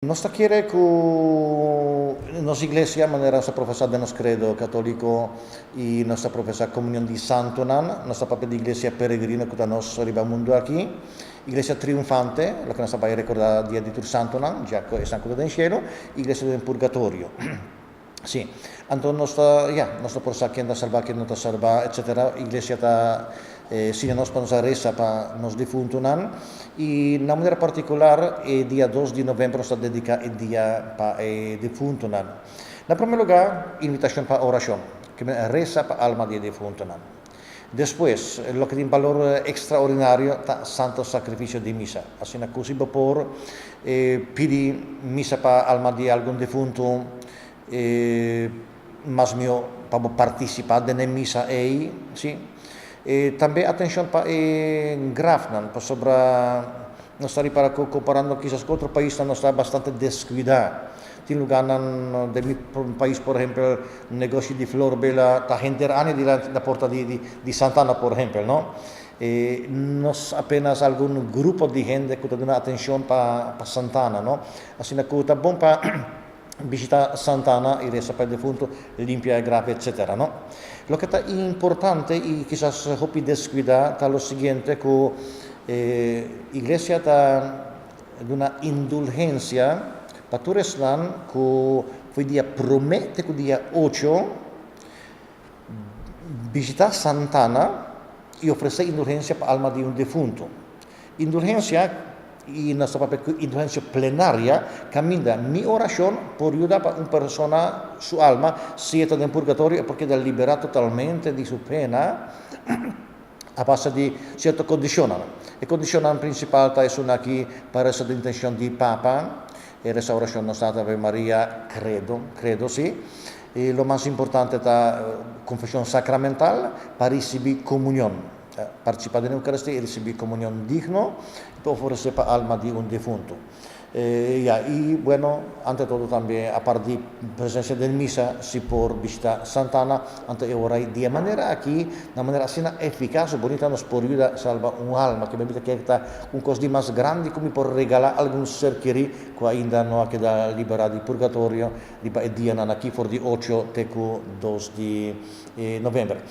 Nos ta kere ku nos iglesia, manera nos ta profesá den nos kredo katóliko i nos ta profesá komunion di santunan, nos ta papia di iglesia peregrino ku ta nos riba mundu aki, iglesia triunfante, loke nos ta bai rekordá dia di tur santunan, ya ku esnan ku ta den shelu, iglesia den purgatorio. Sí. Anto nos ta, ya, nos no por sa ken ta salbá, ken no ta salbá, etcetera. Iglesia ta siña nos pa nos a resa pa nos difuntunan. I na manera partikular e dia 2 di novèmber nos ta dediká e dia pa e difuntunan. Na promé lugá, invitashon pa orashon, ke men resa pa alma di e difuntunan. Despues, loke tin balor ekstraordinario ta Santo Sakrifisio di Misa. Asina ku si bo por pidi misa pa alma di algun defuntu, mas mihó pa bo partisipá den e misa ei, sí. Tambe atenshon pa e grafnan, pasobra nos ta ripara ku komparando kisas ku otro paisnan nos ta bastante deskuidá. Tin lugánan den mi pais, por ehempel, negoshi di flor bela ta henter aña dilanti na porta di Santana, por ehempel, no? E nos apenas algun grupo di hende ku ta duna atenshon pa Santana, no? Asina ku ta bon pa bishita Santana i resa pa e defuntu, limpia e graf, etcetera, no? Loke ta importante i kisas hopi deskuidá ta lo siguiente, ku e iglesia ta duna indulgensia pa tur esnan ku foi dia promé te ku dia 8 bishitá Santana i ofresé indulgensia pa alma di un defuntu. Indulgensia, i nos ta papia ku indulgensia plenaria, kaminda mi orashon por yuda pa un persona su alma, si e ta den purgatorio, e por keda liberá totalmente di su pena a base di sierto kondishonnan. E kondishonnan prinsipal ta esun aki pa resa den intenshon di Papa, e restaurashon Nos Tata Ave Maria, Credo, Credo si, i lo mas importante ta konfeshon sakramental pa risibí komunion, partisipá den Eukaristia i risibí komunion digno i pa ofresé pa alma di un defuntu. Ya, i bueno, ante todo tambe apart di presencia den misa, si por bishita Santana, anto e ora ei di e manera aki, na manera asina eficas, bonita nos por yuda salba un alma, ke mi ta kere ta un cos di mas grandi cu mi por regala algun ser keri cu ainda no a keda libera di purgatorio riba e dianan aki for di 8 te cu 2 di november.